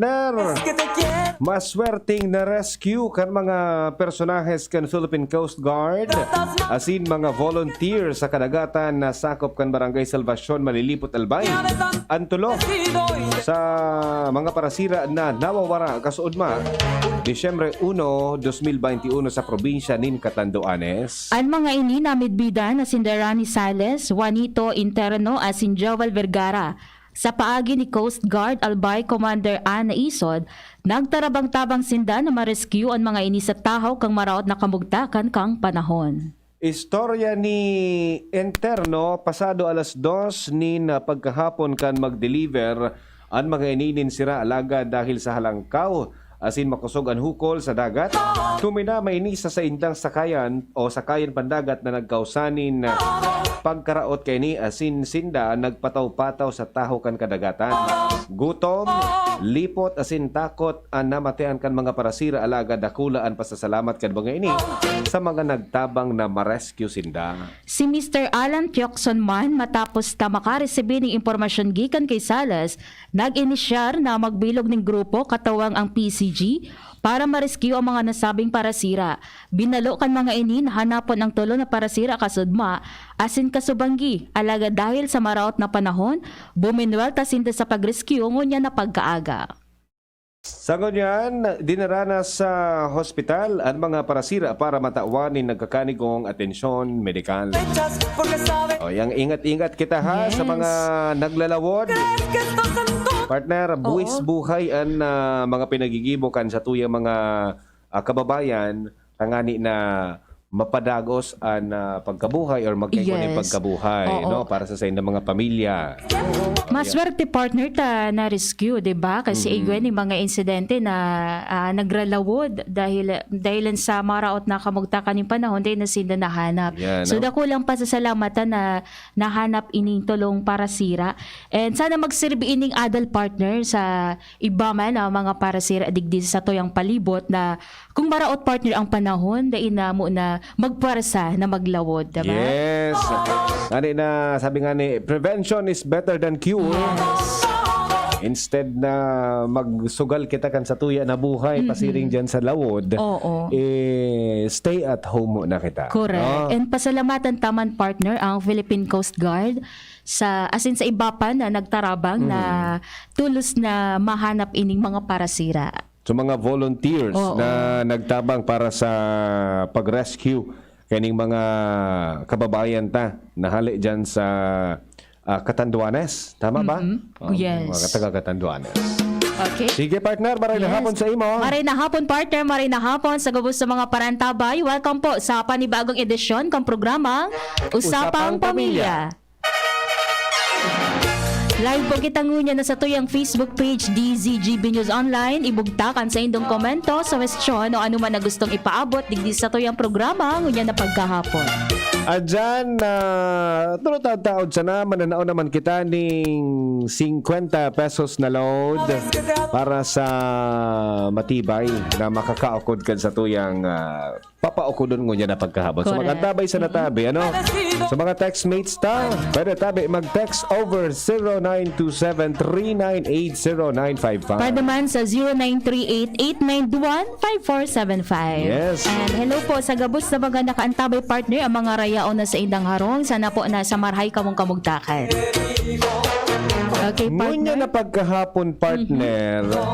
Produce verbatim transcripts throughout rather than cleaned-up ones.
Ner, maswerteng na-rescue kan mga personahes kan Philippine Coast Guard asin mga volunteer sa kadagatan na sakop kan Barangay Salvacion, Malilipot, Albay. An tulo sa mga parasira na nawawara kasuodma, Disyembre uno, dos mil bente uno, sa probinsya nin Catanduanes. An mga ini namidbidan na sinda Rani Sales, Juanito Interno asin Joel Vergara. Sa paagi ni Coast Guard Albay Commander Anna Isod, nagtarabang-tabang sinda na ma-rescue an mga ini sa tahaw kan maraot na kamugtakan kan panahon. Istorya ni Interno, pasado alas dos nin pagkahapon kan mag-deliver an mga ini nin sira, alagad dahil sa halangkaw asin makosog an hukol sa dagat, tumina maini sa saindang sakayan o sakayan pandagat na nagkausa nin pagkaraot kaini asin sinda nagpataw-pataw sa tahaw kan kadagatan. Gutom, lipot asin takot an namatian kan mga parasira, alagad dakula an pasasalamat kan mga ini sa mga nagtabang na ma-rescue sinda. Si Mister Alan Tioxon man, matapos ta makaresibi nin impormasyon gikan ki Sales, nag-inisyar na magbilog nin grupo, katuwang ang P C G, para ma-rescue ang mga nasabing parasira. Binalo kan mga ini na hanapon ang tulo na parasira kasuodma asin kasubanggi, alagad dahil sa maraot na panahon, buminuwelta sinda sa pag-rescue ngunyan na pagkaaga. Sa ngunyan, dinara na sa hospital an mga parasira para matawan nin nagkakanigong atensyon medikal. O, yang ingat-ingat kita, ha, sa Yes. mga naglalawod. Partner, Oo. buwis buhay an, ah, mga pinagigibo kan satuyang mga, ah, kababayan, tangani na mapadagos an, ah, pagkabuhay or magkaigwa nin Yes. pagkabuhay, Oo. no, para sa saindang mga pamilya. Maswerte, partner, ta na-rescue, di ba? Kasi Mm. igwa nin mga insidente na, ah, nagralawod dahil, dahil sa maraot na kamugtakan nin panahon, dai na sinda nahanap. Yan, So, no? dakulang pasasalamat ta na nahanap ining tulong parasira. And sana magserbi ining adal, partner, sa iba man na mga parasira digdi sa satuyang palibot na kung maraot, partner, ang panahon, dai na mo na magpwersa na maglawod, diba? Yes. Ngani na, sabi nga ni, "Prevention is better than cure." Yes. Instead na magsugal kita kan satuya na buhay, Mm-mm. pasiring dyan sa lawod, Oo. eh, stay at home muna kita. Correct. No? And pasalamatan ta man, partner, ang Philippine Coast Guard sa, as in, sa iba pa na nagtarabang na Mm. tulos na mahanap ining mga parasira. So, mga volunteers Oo. na nagtabang para sa pag-rescue kaning mga kababayan ta na hale dyan sa, ah, Catanduanes. Tama ba? Mm-hmm. Oh, Yes. mga taga Catanduanes. Okay. Sige, partner, maray na Yes. hapon sa imo. Maray na hapon, partner. Maray na hapon sa gabos sa mga parantabay. Welcome po sa panibagong edisyon kang programang Usapang Usapang Pamilya. Pamilya. Live po kita ngunyan na sa tuyang Facebook page, D Z G B News Online. Ibugtak an saindong komento, suhestyon o anuman na gustong ipaabot digdi sa tuyang programa ngunyan na pagkahapon. Adyan, ah, tulo taod-taod sana, mananao naman kita ning singkwenta pesos na load para sa matibay na makakaukod kan sa tuyang, ah, papaukodon ngunyan na pagkahapon. So, Correct. magantabay sa natabi, ano? Sa mga textmates ta, pwede tabi mag-text over zero nine two seven three nine eight zero nine five five. Pwede man sa zero nine three eight eight nine one five four seven five. Yes. And hello po sa gabos na mga nakaantabay, partner, ang mga rayaon na sa indang harong. Sana po nasa marahay kamong kamugtakan. Okay, Ngunyan partner. na pagkahapon, partner, Mhm.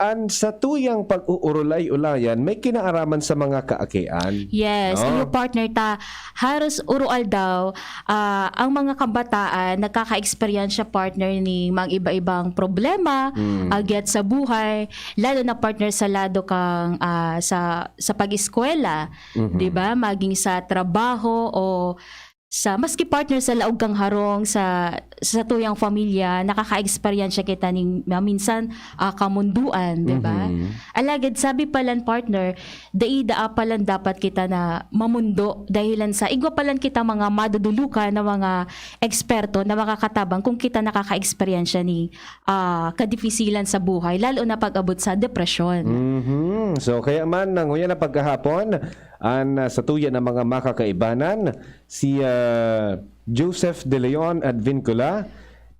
an satuyang pag-uurulay-ulayan may kinaaraman sa mga kaakian. Yes, No? iyo, partner, ta haros urualdaw, ah, ang mga kabataan nagkaka-eksperyensya, partner, ni mga iba-ibang problema, Mm. agyat sa buhay, lalo na, partner, sa lado kang, ah, sa, sa pag-eskwela, Mhm. di ba? Maging sa trabaho o sa, maski, partner, sa laog kang harong, sa, sa tuyang pamilya, nakaka-eksperyensya kita ning, na minsan, ah, kamunduan, di ba? Mhm. Alagad, sabi palan, partner, dai daa palan dapat kita na mamundo dahilan sa igwa palan kita mga madudulukan na mga eksperto na makakatabang kung kita nakaka-eksperyensya ni, ah, kadifisilan sa buhay, lalo na pag-abot sa depresyon. Mhm. So, kaya man, ngunyan na pagkahapon, an, ah, satuya na mga makakaibanan, si, ah, Joseph De Leon Advincula,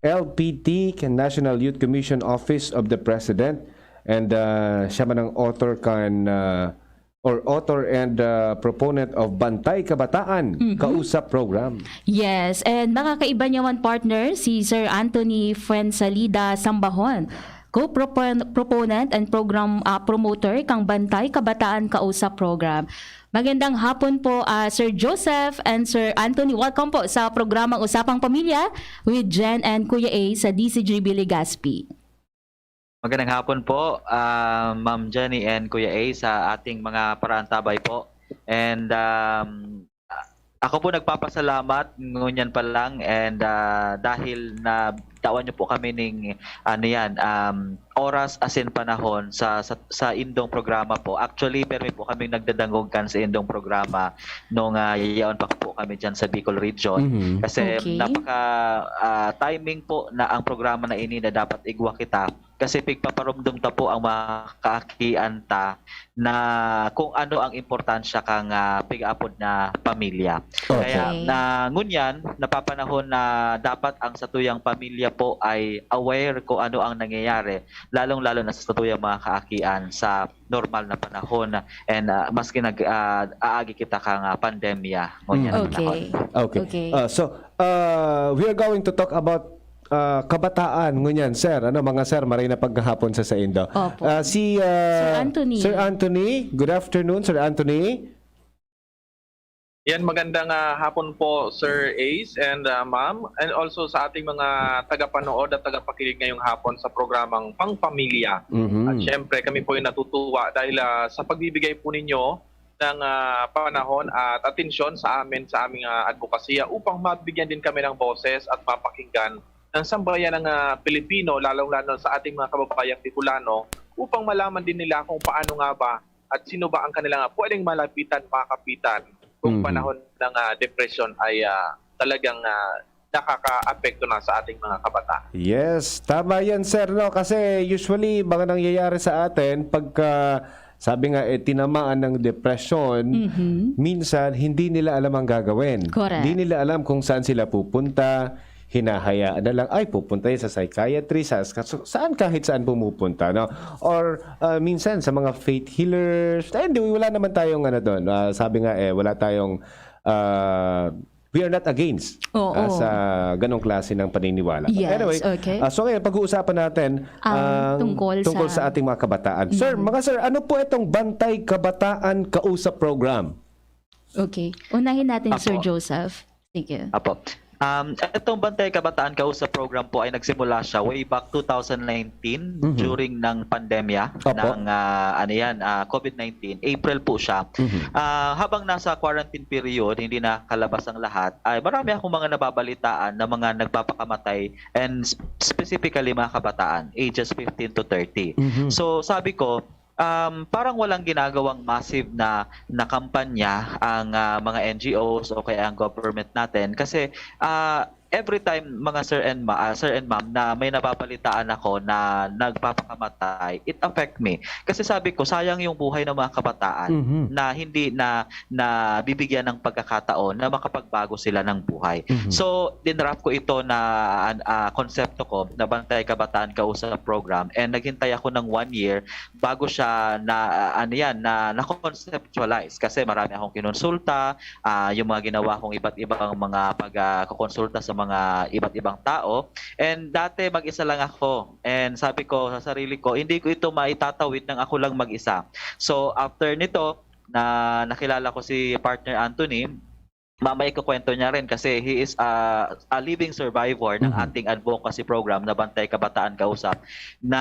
L P T, kan National Youth Commission Office of the President, and, ah, siya man ang author kan, ah, or author and, ah, proponent of Bantay Kabataan Mhm. Kausap Program. Yes, and makakaiba niya man partner si Sir Anthony Fuensalida Sambahon, co-propon-, proponent and program, ah, promoter kang Bantay Kabataan Kausap Program. Magandang hapon po, ah, Sir Joseph and Sir Anthony. Welcome po sa programang Usapang Pamilya with Jen and Kuya A sa D C G B Legazpi. Magandang hapon po, ah, Ma'am Jenny and Kuya A, sa ating mga paraantabay po. And, um, ako po nagpapasalamat ngunyan pa lang, and, ah, dahil na tawan niyo po kami ning, ano yan, um, oras asin panahon sa, sa, sa indong programa po. Actually, permi po kaming nagdadangog kan sa indong programa nung, ah, yaon pa po kami dyan sa Bicol Region. Mhm. Kasi Okay. napaka, ah, timing po na ang programa na ini na dapat igwa kita. Kasi pigpaparumdom ta po ang mga kaakian ta na kung ano ang importansya kan, ah, pig-aapod na pamilya. Okay. Kaya Okay. na ngunyan, napapanahon na dapat ang satuyang pamilya po ay aware kung ano ang nangyayari, lalong-lalo na sa satuyang mga kaakian sa normal na panahon. And, ah, maski nag, ah, aagi kita kan, ah, pandemya ngunyan na Okay. panahon. Okay. Okay. Ah, so, ah, we are going to talk about, ah, kabataan ngunyan, sir. Ano, mga sir, maray na paghahapon sa saindo. Opo. Ah, si, ah, Sir Anthony. Sir Anthony, good afternoon, Sir Anthony. Yan, magandang, ah, hapon po, Sir Ace and, ah, Ma'am, and also sa ating mga tagapanood at tagapakinig ngayong hapon sa programang Pangpamilya. Mhm. At syempre, kami po ay natutuwa dahil, ah, sa pagbibigay po ninyo ng, ah, panahon at atensyon sa amin, sa aming, ah, advokasya upang mabigyan din kami ng boses at mapakinggan ng sambayan ng, ah, Pilipino, lalong-lalo sa ating mga kababayang Bicolano, upang malaman din nila kung paano nga ba at sino ba ang kanilang, ah, pwedeng malapitan, makapitan kung Mhm. panahon ng, ah, depresyon ay, ah, talagang, ah, nakakaapekto na sa ating mga kabataan. Yes, tama yan, sir, no? Kasi usually, mga nangyayari sa atin, pagka, sabi nga, eh, tinamaan ng depresyon, Mhm. minsan, hindi nila alam ang gagawin. Correct. Hindi nila alam kung saan sila pupunta, hinahayaan na lang, "Ay, pupunta yan sa psychiatrist, sa, sa, saan kahit saan pumupunta," no? Or, ah, minsan, sa mga faith healers, eh, hindi, wala naman tayong, ano, doon. Ah, sabi nga, eh, wala tayong, ah, we are not against, Oo. ah, sa ganong klase ng paniniwala. But Yes, anyway, okay. ah, so ngayon, pag-uusapan natin Ang ang tungkol tungkol sa sa ating mga kabataan. Sir, Mhm. mga sir, ano po itong Bantay Kabataan Kausap Program? Okay. Unahin natin, Sir Apo. Joseph. Sige. Apo. Um, itong Bantay Kabataan Kausap Program po ay nagsimula siya way back two thousand nineteen, Mhm. during ng pandemya Apo. ng, ah, ano yan, ah, covid nineteen. April po siya. Mhm. Ah, habang nasa quarantine period, hindi nakalabas ang lahat, ay marami akong mga nababalitaan na mga nagpapakamatay, and s-, specifically mga kabataan, ages fifteen to thirty. Mhm. So, sabi ko, um, parang walang ginagawang massive na, na kampanya ang, ah, mga N G Os o kaya ang government natin. Kasi, ah, every time, mga sir and ma-, ah, sir and ma'am, na may nababalitaan ako na nagpapakamatay, it affect me. Kasi sabi ko, sayang yung buhay ng mga kabataan Mhm. na hindi na, na bibigyan ng pagkakataon na makapagbago sila ng buhay. Mhm. So, dinraft ko ito na, ah, konsepto ko na Bantay Kabataan Kausap Program, and naghintay ako ng one year bago siya na, ah, ano yan, na, na-conceptualize. Kasi marami akong kinonsulta, ah, yung mga ginawa kong iba't ibang mga pag, ah, kokonsulta sa mga iba't ibang tao. And dati mag-isa lang ako. And sabi ko sa sarili ko, "Hindi ko ito maitatawid ng ako lang mag-isa." So after nito, na nakilala ko si Partner Anthony, mamaya ikukwento niya rin kasi he is a, a living survivor ng Mhm. ating advocacy program na Bantay Kabataan Kausap na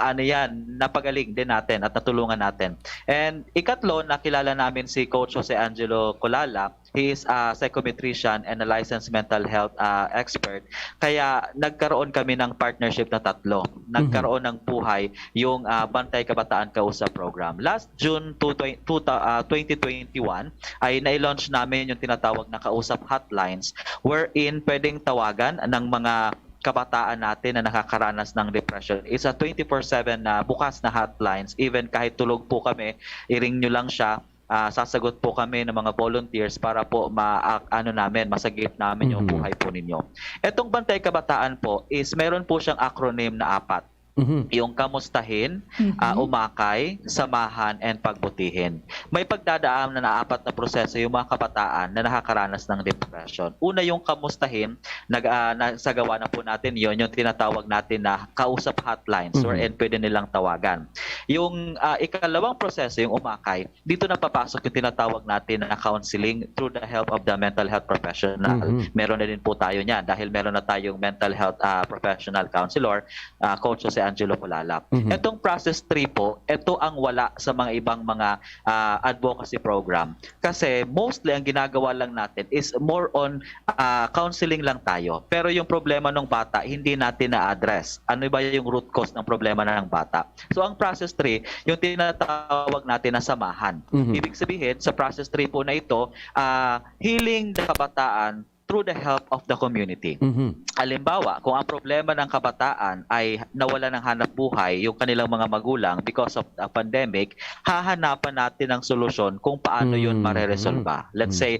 ano yan, napagaling din natin at natulungan natin. And ikatlo, nakilala namin si Coach Jose Angelo Colala. He is a psychometrician and a licensed mental health, ah, expert. Kaya nagkaroon kami ng partnership na tatlo. Mhm. Nagkaroon ng buhay yung, ah, Bantay Kabataan Kausap program. Last June two, twen-, two, ah, twenty twenty-one ay nai-launch namin yung tinatawag na Kausap Hotlines, wherein pwedeng tawagan ng mga kabataan natin na nakakaranas ng depression. It's a twenty-four seven na bukas na hotlines. Even kahit tulog po kami, i-ring nyo lang siya. ah, sasagot po kami ng mga volunteers para po ma-, ano namin, masagip namin yung Mhm. buhay po ninyo. Etong Bantay Kabataan po is meron po siyang acronym na apat. Mhm. Yung kamustahin, Mhm. ah, umakay, samahan, and pagbutihin. May pagdadaanan na apat na proseso yung mga kabataan na nakakaranas ng depression. Una, yung kamustahin, nag, ah, nasagawa na po natin yon, yung tinatawag natin na kausap hotlines, Mhm. wherein pwede nilang tawagan. Yung, ah, ikalawang proseso, yung umakay, dito na papasok yung tinatawag natin na counseling through the help of the mental health professional. Mhm. Meron na din po tayo niyan dahil meron na tayong mental health, ah, professional counselor, ah, Coach Jose Angelo Pulalap. Mhm. Itong process three po, ito ang wala sa mga ibang mga, ah, advocacy program. Kasi mostly ang ginagawa lang natin is more on, ah, counseling lang tayo. Pero yung problema ng bata, hindi natin na-address. Ano ba yung root cause ng problema ng bata? So ang process three, yung tinatawag natin na samahan. Mhm. Ibig sabihin, sa process three po na ito, ah, healing the kabataan through the help of the community. Mhm. Halimbawa, kung ang problema ng kabataan ay nawala ng hanap buhay, yung kanilang mga magulang because of the pandemic, hahanapan natin ng solusyon kung paano yun Mhm. mareresolba. Let's Mhm. say,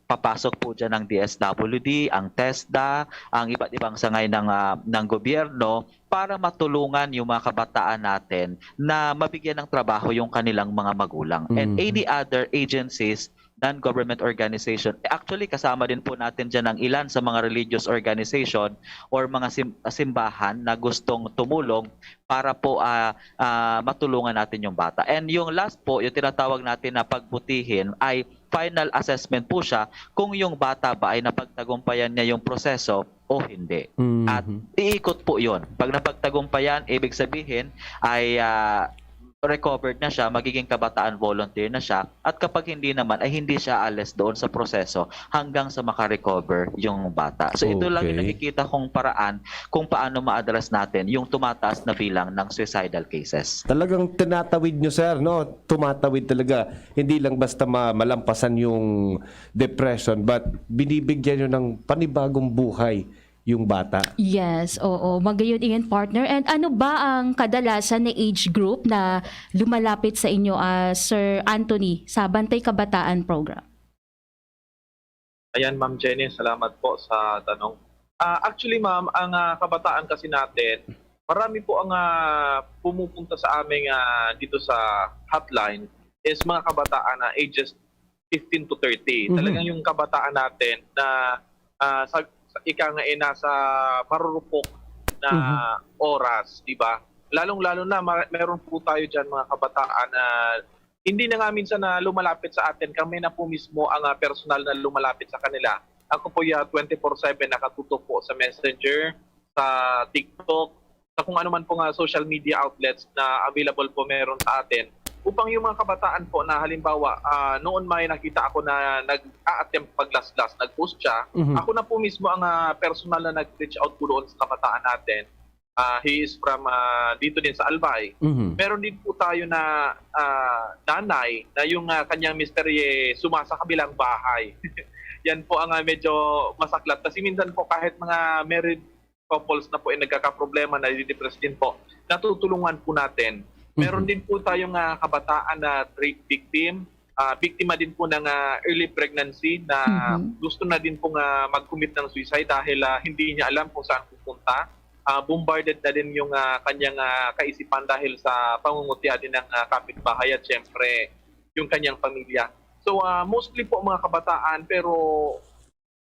papasok po dyan ang D S W D, ang TESDA, ang iba't ibang sangay ng, ah, ng gobyerno para matulungan yung mga kabataan natin na mabigyan ng trabaho yung kanilang mga magulang. And Mhm. any other agencies, non-government organization. Actually, kasama din po natin dyan ang ilan sa mga religious organization or mga sim-, simbahan na gustong tumulong para po, ah, ah, matulungan natin yung bata. And yung last po, yung tinatawag natin na pagbutihin ay final assessment po siya kung yung bata ba ay napagtagumpayan niya yung proseso o hindi. Mhm. At iikot po yon. Pag napagtagumpayan, ibig sabihin ay, ah, recovered na siya, magiging kabataan volunteer na siya, at kapag hindi naman, ay hindi siya alis doon sa proseso hanggang sa makarecover yung bata. So ito lang yung Okay. nakikita kong paraan kung paano ma-address natin yung tumataas na bilang ng suicidal cases. Talagang tinatawid nyo, sir, no? Tumatawid talaga. Hindi lang basta ma- malampasan yung depression, but binibigyan nyo ng panibagong buhay yung bata. Yes, oo. Magayon iyan, partner. And ano ba ang kadalasan na age group na lumalapit sa inyo, ah, Sir Anthony, sa Bantay Kabataan Program? Ayan, Ma'am Jenny, salamat po sa tanong. Ah, actually, ma'am, ang, ah, kabataan kasi natin, marami po ang, ah, pumupunta sa aming, ah, dito sa hotline is mga kabataan na ages fifteen to thirty. Mhm. Talagang yung kabataan natin na, ah, sa, sa ika nga, eh, nasa marurupok na Mhm. oras, di ba? Lalong-lalo na, ma-, meron po tayo dyan mga kabataan na hindi na nga minsan na lumalapit sa atin, kami na po mismo ang, ah, personal na lumalapit sa kanila. Ako po, ya, twenty-four seven nakatutok po sa Messenger, sa TikTok, sa kung ano man po nga social media outlets na available po meron sa atin. Upang yung mga kabataan po na halimbawa, ah, noon may nakita ako na nag-a-attempt paglaslas, nag-post siya, Mhm. ako na po mismo ang, ah, personal na nag-reach out po doon sa kabataan natin. Ah, he is from, ah, dito din sa Albay. Mhm. Meron din po tayo na, ah, nanay na yung, ah, kanyang mister, eh, suma sa kabilang bahay. Yan po ang, ah, medyo masaklat. Kasi minsan po kahit mga married couples na po ay nagkakaproblema, nadidepress din po, natutulungan po natin. Meron Mhm. din po tayong, ah, kabataan na rape victim. Ah, biktima din po ng, ah, early pregnancy na Mhm. gusto na din pong, ah, mag-commit ng suicide dahil, ah, hindi niya alam kung saan pupunta. Ah, bombarded na din yung, ah, kanyang, ah, kaisipan dahil sa pangungutya din ng, ah, kapitbahay at siyempre yung kanyang pamilya. So, ah, mostly po mga kabataan, pero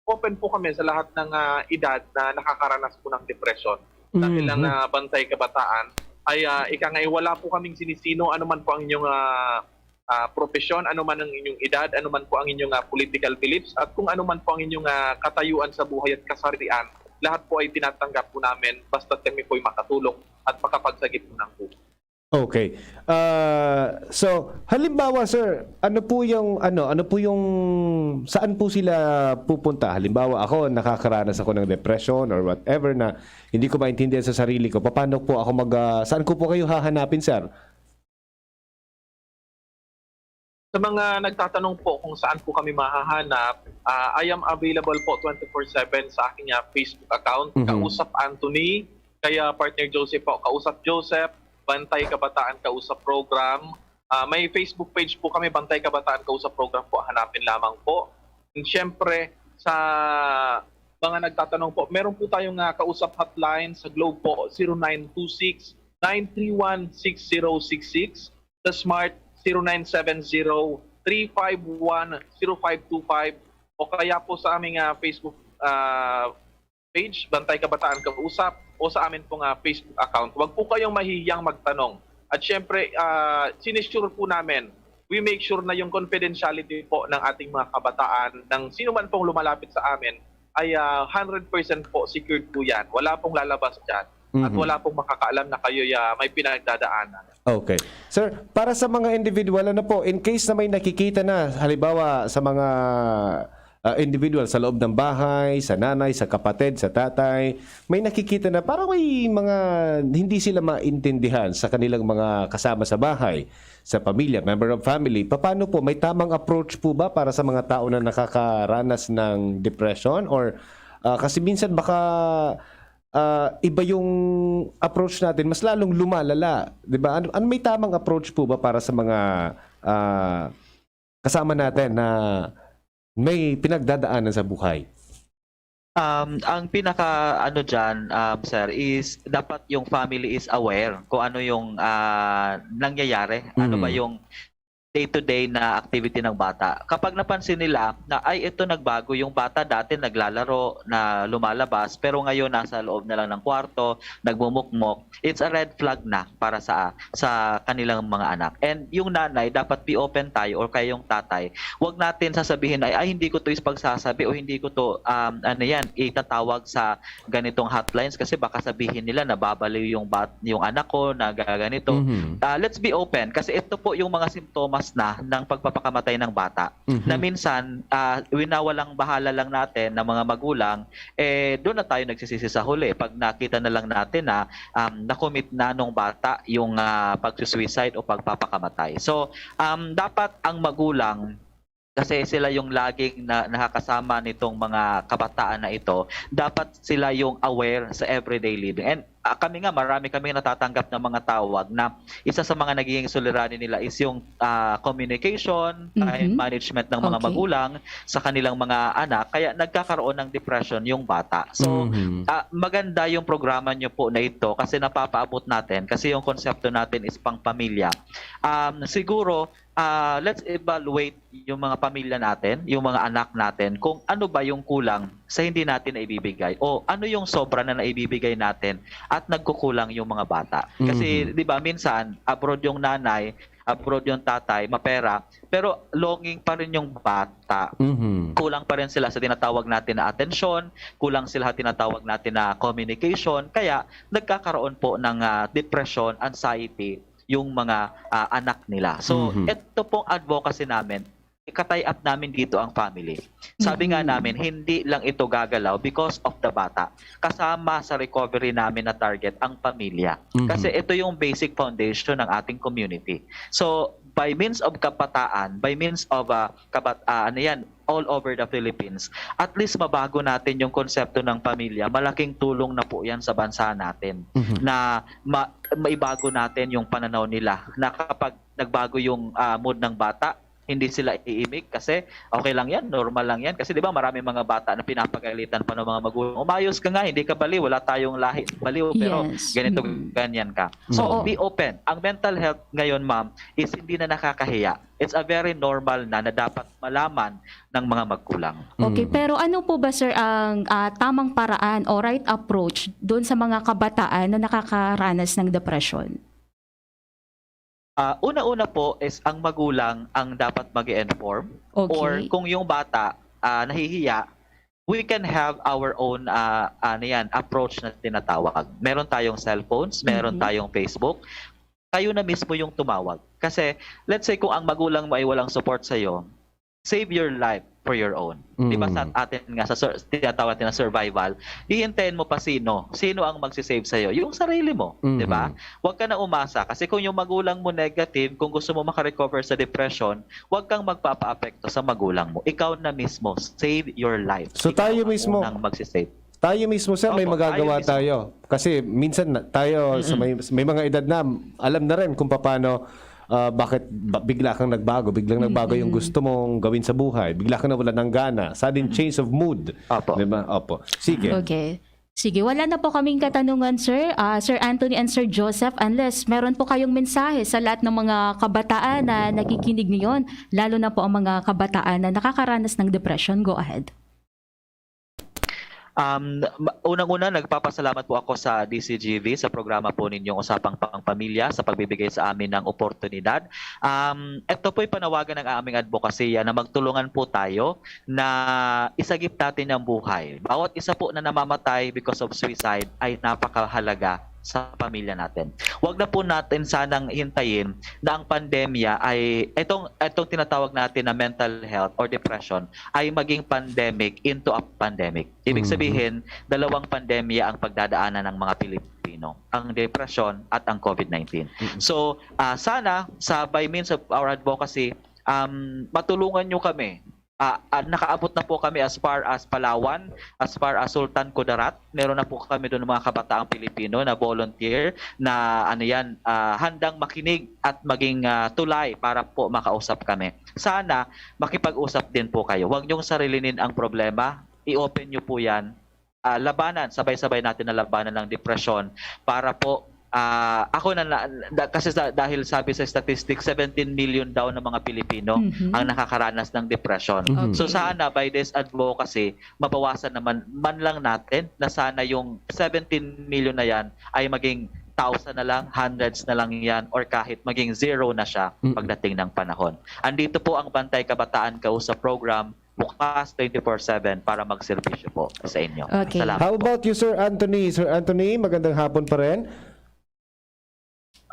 open po kami sa lahat ng, ah, edad na nakakaranas po ng depression. Dahil ang, Mhm. ah, Bantay Kabataan ay, ah, ika nga, eh, wala po kaming sinisino, ano man po ang inyong, ah, ah, propesyon, ano man ang inyong edad, ano man po ang inyong, ah, political beliefs, at kung ano man po ang inyong, ah, katayuan sa buhay at kasarian, lahat po ay tinatanggap po namin basta kami po'y makatulong at makapagsagip po ng buhay. Okay. Ah, so, halimbawa, sir, ano po yung, ano, ano po yung, saan po sila pupunta? Halimbawa, ako, nakakaranas ako ng depression or whatever na hindi ko maintindihan sa sarili ko. Paano po ako mag, ah, saan ko po kayo hahanapin, sir? Sa mga nagtatanong po kung saan po kami mahahanap, ah, I am available po twenty-four seven sa aking, ah, Facebook account, Mhm. Kausap Anthony, kaya Partner Joseph po, Kausap Joseph, Bantay Kabataan Kausap Program, Ah, may Facebook page po kami, Bantay Kabataan Kausap Program po, hanapin lamang po. And siyempre, sa mga nagtatanong po, meron po tayong, ah, Kausap hotline sa Globe po, zero nine two six, nine three one, six zero six six, sa Smart, zero nine seven zero, three five one, zero five two five, o kaya po sa aming, ah, Facebook, ah, page, Bantay Kabataan Kausap, o sa amin pong, ah, Facebook account. Huwag po kayong mahihiyang magtanong. At siyempre, ah, sinisure po namin, we make sure na yung confidentiality po ng ating mga kabataan, ng sino man pong lumalapit sa amin, ay, ah, hundred percent po secured po yan. Wala pong lalabas dyan. At Mhm. wala pong makakaalam na kayo, ah, may pinagdadaanan. Okay. Sir, para sa mga individual, ano po, in case na may nakikita na, halimbawa sa mga ah, individual sa loob ng bahay, sa nanay, sa kapatid, sa tatay, may nakikita na parang may mga hindi sila maintindihan sa kanilang mga kasama sa bahay, sa pamilya, member of family. Paano po? May tamang approach po ba para sa mga tao na nakakaranas ng depression? Or ah, kasi minsan baka ah, iba yung approach natin, mas lalong lumalala, 'di ba? Ano, ano may tamang approach po ba para sa mga ah, kasama natin na may pinagdadaanan sa buhay? Um, ang pinaka ano diyan, um, sir, is dapat yung family is aware kung ano yung ah, nangyayari. Ano ba Mhm. yung day-to-day na activity ng bata? Kapag napansin nila na, "Ay, ito nagbago, yung bata dati naglalaro, na lumalabas, pero ngayon nasa loob na lang ng kwarto, nagmumukmok," it's a red flag na para sa sa kanilang mga anak. And yung nanay, dapat be open tayo, or kaya yung tatay, wag natin sasabihin, "Ay, ay, hindi ko to ipagsasabi o hindi ko to, um, ano yan, itatawag sa ganitong hotlines kasi baka sabihin nila nababaliw yung bat-, yung anak ko na gaganito." Mhm. Ah, let's be open kasi ito po yung mga simptomas na ng pagpapakamatay ng bata. Mhm. Na minsan, ah, winawalang bahala lang natin ng mga magulang, eh, doon na tayo nagsisisi sa huli. Pag nakita na lang natin na um, na-commit na nung bata yung ah, pagsusuicide o pagpapakamatay. So, um, dapat ang magulang, kasi sila yung laging na, nakakasama nitong mga kabataan na ito, dapat sila yung aware sa everyday living. And ah, kami nga, marami kami natatanggap ng mga tawag na isa sa mga nagiging suliranin nila is yung ah, communication, time Mhm. management ng mga Okay. magulang sa kanilang mga anak. Kaya nagkakaroon ng depression yung bata. So, Mhm. ah, maganda yung programa nyo po na ito kasi napapaabot natin, kasi yung konsepto natin is pang pamilya. Um, siguro, ah, let's evaluate yung mga pamilya natin, yung mga anak natin, kung ano ba yung kulang sa hindi natin naibibigay o ano yung sobra na naibibigay natin at nagkukulang yung mga bata. Kasi, Mhm. di ba, minsan, abroad yung nanay, abroad yung tatay, mapera, pero longing pa rin yung bata. Mhm. Kulang pa rin sila sa tinatawag natin na atensyon, kulang sila sa tinatawag natin na communication, kaya nagkakaroon po ng ah, depression, anxiety yung mga ah, anak nila. So, Mhm. ito pong advocacy namin, ika-tie up namin dito ang family. Sabi nga Mhm. namin, hindi lang ito gagalaw because of the bata. Kasama sa recovery namin na target ang pamilya. Mhm. Kasi ito yung basic foundation ng ating community. So, by means of kabataan, by means of ah, kabat ah, ano yan, all over the Philippines, at least mabago natin yung konsepto ng pamilya. Malaking tulong na po yan sa bansa natin Mhm. na ma- maibago natin yung pananaw nila na kapag nagbago yung ah, mood ng bata, hindi sila iimik kasi okay lang yan, normal lang yan. Kasi di ba, maraming mga bata na pinapagalitan pa ng mga magulang. "Umayos ka nga, hindi ka baliw, wala tayong lahi baliw, pero Yes. ganito, Mm. ganyan ka." So, Oo. be open. Ang mental health ngayon, ma'am, is hindi na nakakahiya. It's a very normal na, na dapat malaman ng mga magulang. Okay, Mm. pero ano po ba, sir, ang ah, tamang paraan o right approach doon sa mga kabataan na nakakaranas ng depression? Ah, una-una po is ang magulang ang dapat mag-inform, or Okay. kung yung bata ah, nahihiya, we can have our own ah, ano yan, approach na tinatawag. Meron tayong cellphones, meron Mhm. tayong Facebook. Kayo na mismo yung tumawag. Kasi, let's say, kung ang magulang mo ay walang support sa'yo, save your life for your own. Di ba, sa Mm. atin nga, sa sur- tinatawag natin na survival, hihintayin mo pa sino? Sino ang magsisave sa'yo? Yung sarili mo. Mhm. Di ba? Huwag ka na umasa. Kasi kung yung magulang mo negative, kung gusto mo makarecover sa depression, huwag kang magpapaapekto sa magulang mo. Ikaw na mismo. Save your life. So, Ikaw tayo ang mismo. Unang magsisave. Tayo mismo, sir, may Opo, magagawa tayo mismo. Tayo. Kasi minsan na- tayo sa may, may mga edad na, alam na rin kung paano Ah, bakit ba, bigla kang nagbago? Biglang nagbago yung Mm. gusto mong gawin sa buhay. Bigla kang nawalan ng gana. Sudden Mm. change of mood. Opo. Di ba? Opo. Sige. Okay. Sige, wala na po kaming katanungan, sir. Ah, Sir Anthony and Sir Joseph, unless meron po kayong mensahe sa lahat ng mga kabataan na nakikinig ngayon, lalo na po ang mga kabataan na nakakaranas ng depression. Go ahead. Um, ma-, unang-una, nagpapasalamat po ako sa D C G V, sa programa po ninyong Usapang Pangpamilya, sa pagbibigay sa amin ng oportunidad. Um, ito po'y panawagan ng aming advokasya na magtulungan po tayo na isagip natin ang buhay. Bawat isa po na namamatay because of suicide ay napakahalaga sa pamilya natin. Huwag na po natin sanang hintayin na ang pandemya ay, itong, itong tinatawag natin na mental health or depression, ay maging pandemic into a pandemic. Ibig Mhm. sabihin, dalawang pandemya ang pagdadaanan ng mga Pilipino, ang depresyon at ang COVID nineteen. Mhm. So, ah, sana sa, by means of our advocacy, um, matulungan nyo kami. Ah, ah, nakaabot na po kami as far as Palawan, as far as Sultan Kudarat. Meron na po kami doon mga kabataang Pilipino na volunteer na, ano yan, ah, handang makinig at maging, ah, tulay para po makausap kami. Sana makipag-usap din po kayo. Huwag niyong sarilinin ang problema. I-open niyo po yan. Ah, labanan, sabay-sabay natin na labanan ng depresyon para po, ah, ako na, na da-, kasi sa, dahil sabi sa statistics, seventeen million daw na mga Pilipino Mhm. ang nakakaranas ng depression. Mhm. So sana by this advocacy, mabawasan naman man lang natin na sana yung seventeen million na yan ay maging thousand na lang, hundreds na lang yan, or kahit maging zero na siya Mm. pagdating ng panahon. Andito po ang Bantay Kabataan Kausap Program, bukas twenty-four seven para magserbisyo po sa inyo. Okay. Salamat How po. about you, Sir Anthony? Sir Anthony, magandang hapon pa rin.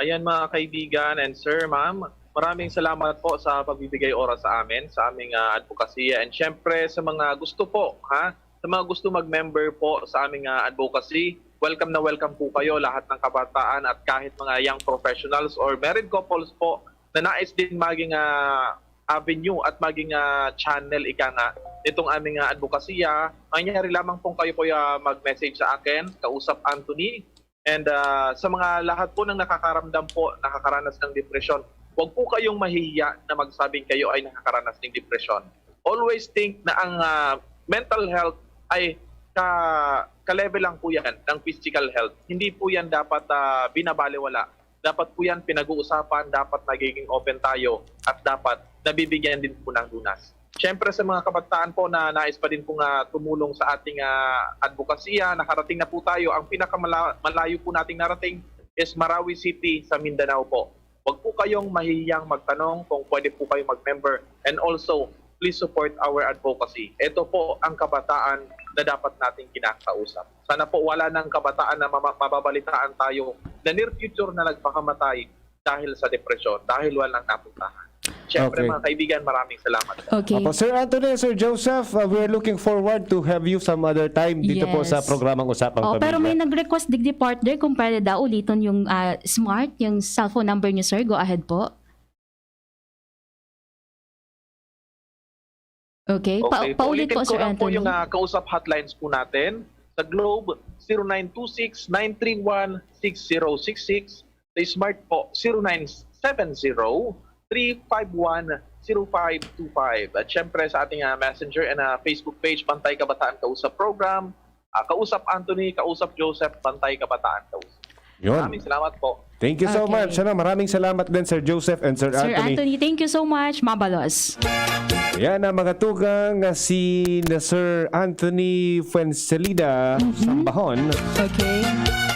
Ayan, mga kaibigan and sir, ma'am, maraming salamat po sa pagbibigay oras sa amin, sa aming, ah, advokasya. And syempre, sa mga gusto po, ha, sa mga gusto mag-member po sa aming, ah, advocacy, welcome na welcome po kayo, lahat ng kabataan at kahit mga young professionals or married couples po na nais din maging, ah, avenue at maging, ah, channel, ika nga, nitong aming, ah, advokasya. Mangyari lamang pong kayo po, ah, mag-message sa akin, Kausap Anthony. And, ah, sa mga lahat po ng nakakaramdam po, nakakaranas ng depresyon, huwag po kayong mahihiya na magsabing kayo ay nakakaranas ng depresyon. Always think na ang, ah, mental health ay ka-, ka-level lang po yan ng physical health. Hindi po yan dapat, ah, binabalewala. Dapat po yan pinag-uusapan, dapat nagiging open tayo, at dapat nabibigyan din po ng lunas. Siyempre, sa mga kabataan po na nais pa din pong, ah, tumulong sa ating, ah, advokasya, nakarating na po tayo. Ang pinakamala-, malayo po nating narating is Marawi City sa Mindanao po. Huwag po kayong mahihiyang magtanong kung pwede po kayo mag-member. And also, please support our advocacy. Ito po ang kabataan na dapat nating kinakausap. Sana po wala nang kabataan na mama-, mababalitaan tayo na near future na nagpakamatay dahil sa depresyon, dahil walang napuntahan. Siyempre, Okay. mga kaibigan, maraming salamat. Okay. Opo, Sir Anthony, Sir Joseph, uh, we're looking forward to have you some other time dito po sa Yes. programang Usapang Oh, pero Pamilya. may nag-request digdi, partner, kung pwede daw ulitin yung, ah, smart, yung cellphone number niyo, sir. Go ahead po. Okay, pa-, Okay, paulit paulitin po, ko Sir lang po Anthony. yung, ah, Kausap hotlines po natin. Sa Globe, zero nine two six, nine three one, six zero six six. Sa Smart po, zero nine seven zero, three five one, zero five two five. At syempre sa ating, ah, Messenger and, ah, Facebook page, Bantay Kabataan Kausap Program. Ah, Kausap Anthony, Kausap Joseph, Bantay Kabataan Kausap. Yun. Maraming salamat po. Thank you so Okay. much. Ano, maraming salamat din, Sir Joseph and Sir Sir Anthony. Anthony, thank you so much. Mabalos. Yan ang mga tugang, ah, si na Sir Anthony Fuencelida, Mhm. Sambahon, Okay.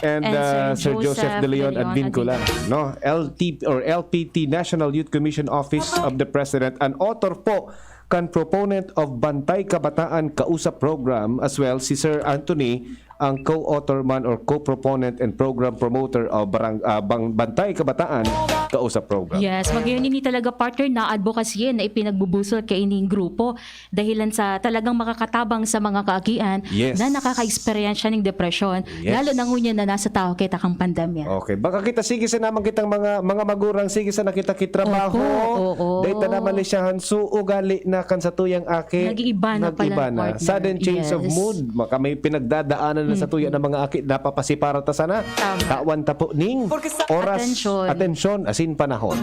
and, And ah, Sir Sir Joseph Joseph De Leon De Leon Advincula, Advincula. no? L T or L P T, National Youth Commission Office of the President, an author po kan proponent of Bantay Kabataan Kausap Program, as well si Sir Anthony, ang co-author man or co-proponent and program promoter of Barang-, ah, Bang-, Bantay Kabataan Kausap Program. Yes, magayon ini talaga, partner, na advocacy na ipinagbubusol kaining grupo dahilan sa talagang makakatabang sa mga kaagian Yes. na nakakaeksperyensya ning depresyon, Yes. lalo na ngunyan na nasa tahaw kita kang pandemya. Okay, baka kita sige sa naman kitang mga, mga magurang, sige sa nakita kitrabaho. Opo, oo. Dahil ta naman ni siya hanso, ugali na kan sa tuyang aki. Nag-iiba na pala, Nag-iba na. partner. Sudden change of Yes. mood. Maka may pinagdadaanan Sa tuya na mga aki, napapasipara ta sana. Tama. Tawan ta po ning oras, atensyon, asin panahon.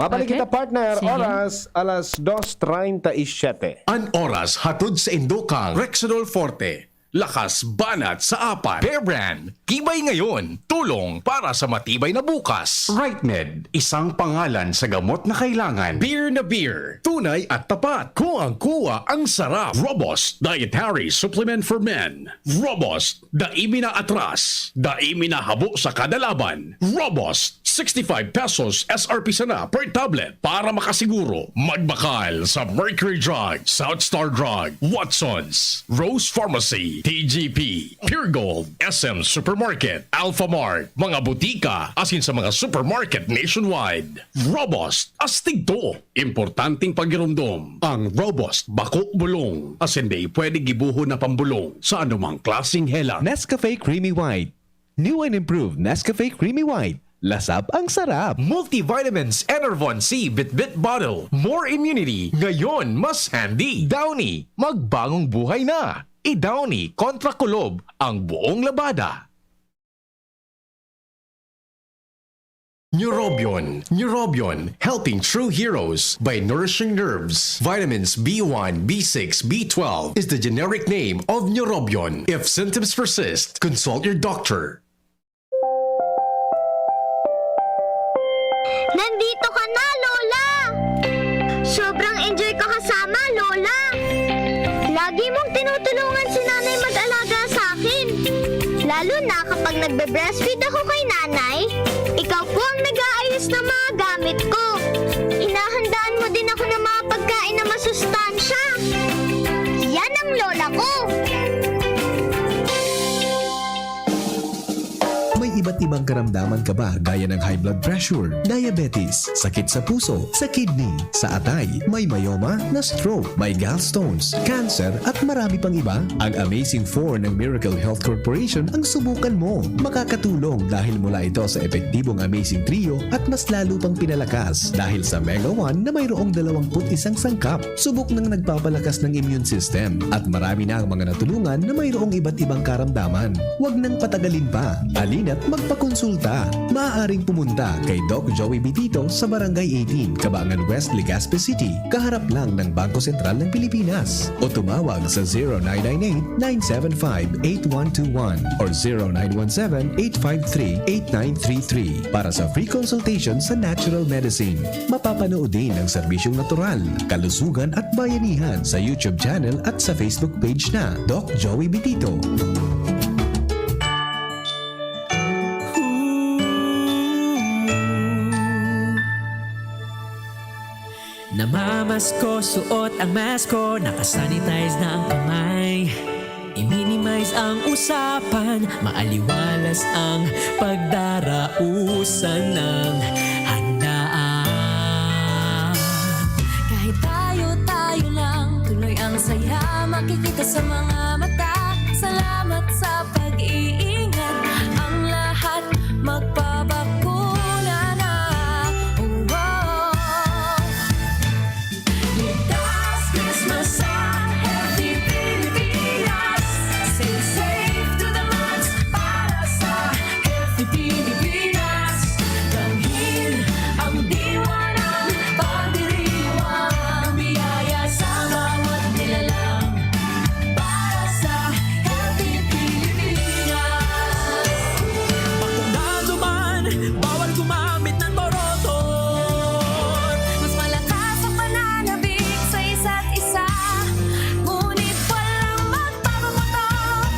Mabalik kita, partner, oras alas dos treinta y siete. An oras hatod sa indukang Rexidol Forte. Lakas banat sa apat. Bear Brand, tibay ngayon, tulong para sa matibay na bukas. Right Med, isang pangalan sa gamot na kailangan. Beer na beer, tunay at tapat. Kuwang-kuwa ang sarap. Robust Dietary Supplement for Men. Robust, dai mi na atras, dai mi na habo sa kada laban. Robust, sixty-five pesos S R P sana per tablet. Para makasiguro, magbakal sa Mercury Drug, South Star Drug, Watsons, Rose Pharmacy, T G P, Pure Gold, S M Supermarket, Alpha Mart, mga butika, asin sa mga supermarket nationwide. Robust, astig to. Importanteng pagiromdom, ang Robust bako bulong, asin dai pwede gibohon na pambolong sa anumang klaseng hela. Nescafe Creamy White. New and improved Nescafe Creamy White. Lasap ang sarap. Multivitamins Enervon C Bitbit Bottle. More immunity. Ngayon, mas handy. Downy. Magbagong buhay na. I-Downy kontra kulob ang buong labada. Neurobion. Neurobion, helping true heroes by nourishing nerves. Vitamins B one, B six, B twelve is the generic name of Neurobion. If symptoms persist, consult your doctor. Nandito ka na, Lola! Sobrang enjoy ko kasama, Lola! Lagi mong tinutulungan si Nanay mag-alaga sa akin. Lalo na kapag nagbe-breastfeed ako kay Nanay, ikaw po ang nag-aayos ng mga gamit ko. Hinahandaan mo din ako ng mga pagkain na masustansya. Yan ang Lola ko! May iba't ibang karamdaman ka ba, gaya ng high blood pressure, diabetes, sakit sa puso, sa kidney, sa atay, may myoma, na-stroke, may gallstones, cancer, at marami pang iba? Ang Amazing Four ng Miracle Health Corporation ang subukan mo. Makakatulong dahil mula ito sa epektibong Amazing Trio at mas lalo pang pinalakas dahil sa Mega One na mayroong dalawampu't isang sangkap. Subok nang nagpapalakas ng immune system at marami na ang mga natulungan na mayroong iba't ibang karamdaman. Huwag nang patagalin pa. Halina't magpakonsulta. Maaaring pumunta kay Doc Joey Bitito sa Barangay eighteen, Cabangan West, Legazpi City, kaharap lang ng Bangko Sentral ng Pilipinas. O tumawag sa zero nine nine eight, nine seven five, eight one two one or zero nine one seven, eight five three, eight nine three three para sa free consultation sa natural medicine. Mapapanood din ang serbisyong natural, kalusugan at bayanihan sa YouTube channel at sa Facebook page na Doc Joey Bitito. Namamasko, suot ang mask ko, nakasanitize na ang kamay. I-minimize ang usapan, maaliwalas ang pagdarausan ng handaan. Kahit tayo-tayo lang, tuloy ang saya, makikita sa mga mata. Salamat sa pag-iingat, ang lahat magpabakuna na. Oh, oh. Ligtas Christmas sa Healthy Pilipinas. Stay safe to the max para sa Healthy Pilipinas. Damhin ang diwa ng pagdiriwang, biyaya sa bawat nilalang para sa Healthy Pilipinas. Bakunado man, bawal gumamit ng boroton. Mas malakas ang pananabik sa isa't isa, ngunit walang magpapaputok.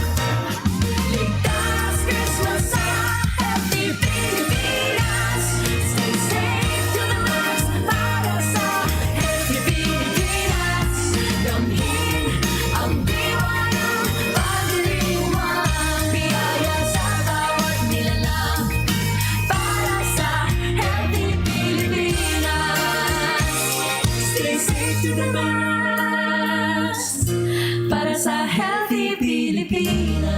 Ligtas Christmas sa Healthy Pilipinas. Stay safe to the max para sa Healthy Pilipinas. Damhin ang diwa ng pagdiriwang, biyaya sa bawat nilalang para sa Healthy Pilipinas. Stay safe to the max para sa Healthy Pilipinas.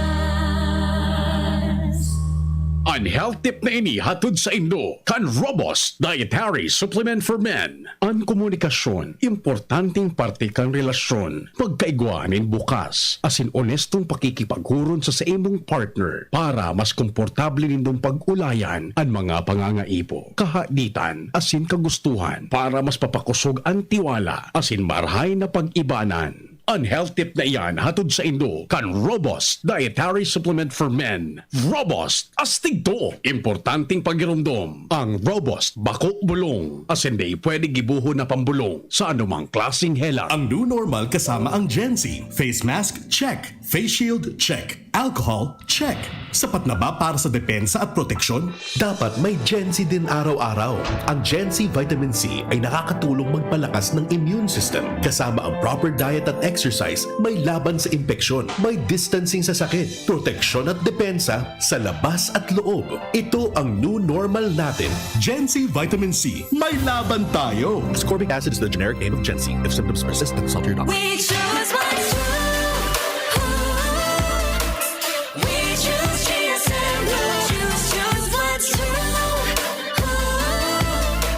An health tip na ini hatod saindo kan Robust Dietary Supplement for Men. An komunikasyon, importanteng parte kan relasyon. Pagkaigwa nin bukas asin onestong pakikipaghuron sa saimong partner para mas komportable nindong pag-ulayan an mga pangangaipo, kahaditan asin kagustuhan para mas papakosog an tiwala asin marahay na pag-ibanan. An health tip na iyan hatod saindo kan Robust Dietary Supplement for Men. Robust, astig to! Importanteng pagiromdom, ang Robust bako bulong, asin dai pwede gibohon na pambulong sa anumang klaseng helang. Ang new normal kasama ang Gen Z. Face mask, check. Face shield, check. Alcohol, check. Sapat na ba para sa depensa at proteksyon? Dapat may Gen Z din araw-araw. Ang Gen Z Vitamin C ay nakakatulong magpalakas ng immune system. Kasama ang proper diet at exercise, may laban sa impeksyon, may distancing sa sakit, proteksyon at depensa sa labas at loob. Ito ang new normal natin. Gen Z Vitamin C, may laban tayo! Ascorbic acid is the generic name of Gen Z. If symptoms persist, then consult your doctor. We choose what's true. We choose G S M Blue. Choose, choose what's true.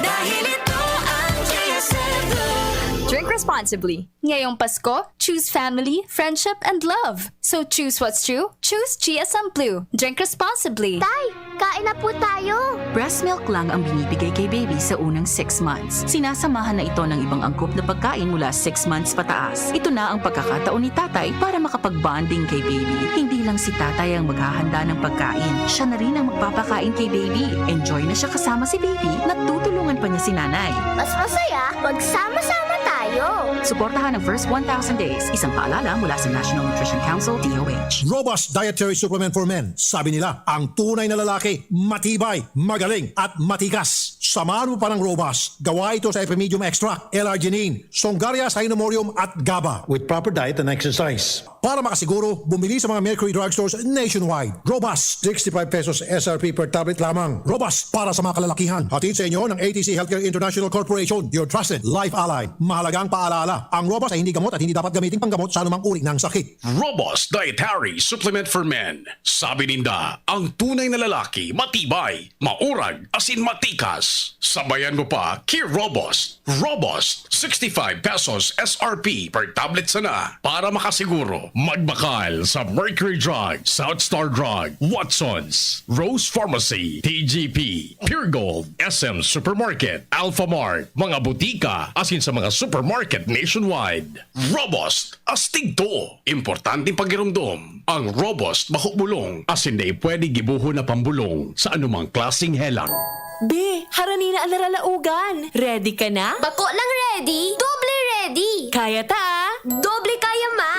Dahil ito ang G S M Blue. Drink responsibly. Ngayong Pasko, choose family, friendship, and love. So choose what's true, choose G S M Blue. Drink responsibly. Tay, kain na po tayo! Breast milk lang ang binibigay kay baby sa unang six months. Sinasamahan na ito ng ibang angkop na pagkain mula six months pataas. Ito na ang pagkakataon ni tatay para makapag-bonding kay baby. Hindi lang si tatay ang maghahanda ng pagkain. Siya na rin ang magpapakain kay baby. Enjoy na siya kasama si baby. Natutulungan pa niya si nanay. Mas masaya pag sama-sama tayo! Suportahan ang first one thousand days. Isang paalala mula sa National Nutrition Council, D O H. Robust Dietary Supplement for Men. Sabi nila, ang tunay na lalaki, matibay, magaling, at matikas. Samahan mo pa ng Robust. Gawa ito sa Epimedium Extract, L-arginine, Songaria Cynomorium, at GABA. With proper diet and exercise. Para makasiguro, bumili sa mga Mercury Drugstores nationwide. Robust, sixty-five pesos S R P per tablet lamang. Robust para sa mga kalalakihan. Hatid sa inyo ng A T C Healthcare International Corporation, your trusted life ally. Mahalagang paalala, ang Robust ay hindi gamot at hindi dapat gamitin panggamot sa anumang uri ng sakit. Robust Dietary Supplement for Men. Sabi ninda, ang tunay na lalaki, matibay, maurag, asin matikas. Sabayan mo pa, ki Robust. Robust, sixty-five pesos S R P per tablet sana. Para makasiguro, magbakal sa Mercury Drug, South Star Drug, Watsons, Rose Pharmacy, T G P, Pure Gold, S M Supermarket, Alphamart, mga butika, asin sa mga supermarket nationwide. Robust, astig to! Importanteng pagiromdom, ang Robust bako bulong, asin dai pwede gibohon na pambulong sa anumang klaseng helang. Be, harani na an naralaogan. Ready ka na? Bako lang ready, doble ready. Kaya ta, ah. Doble kaya, ma.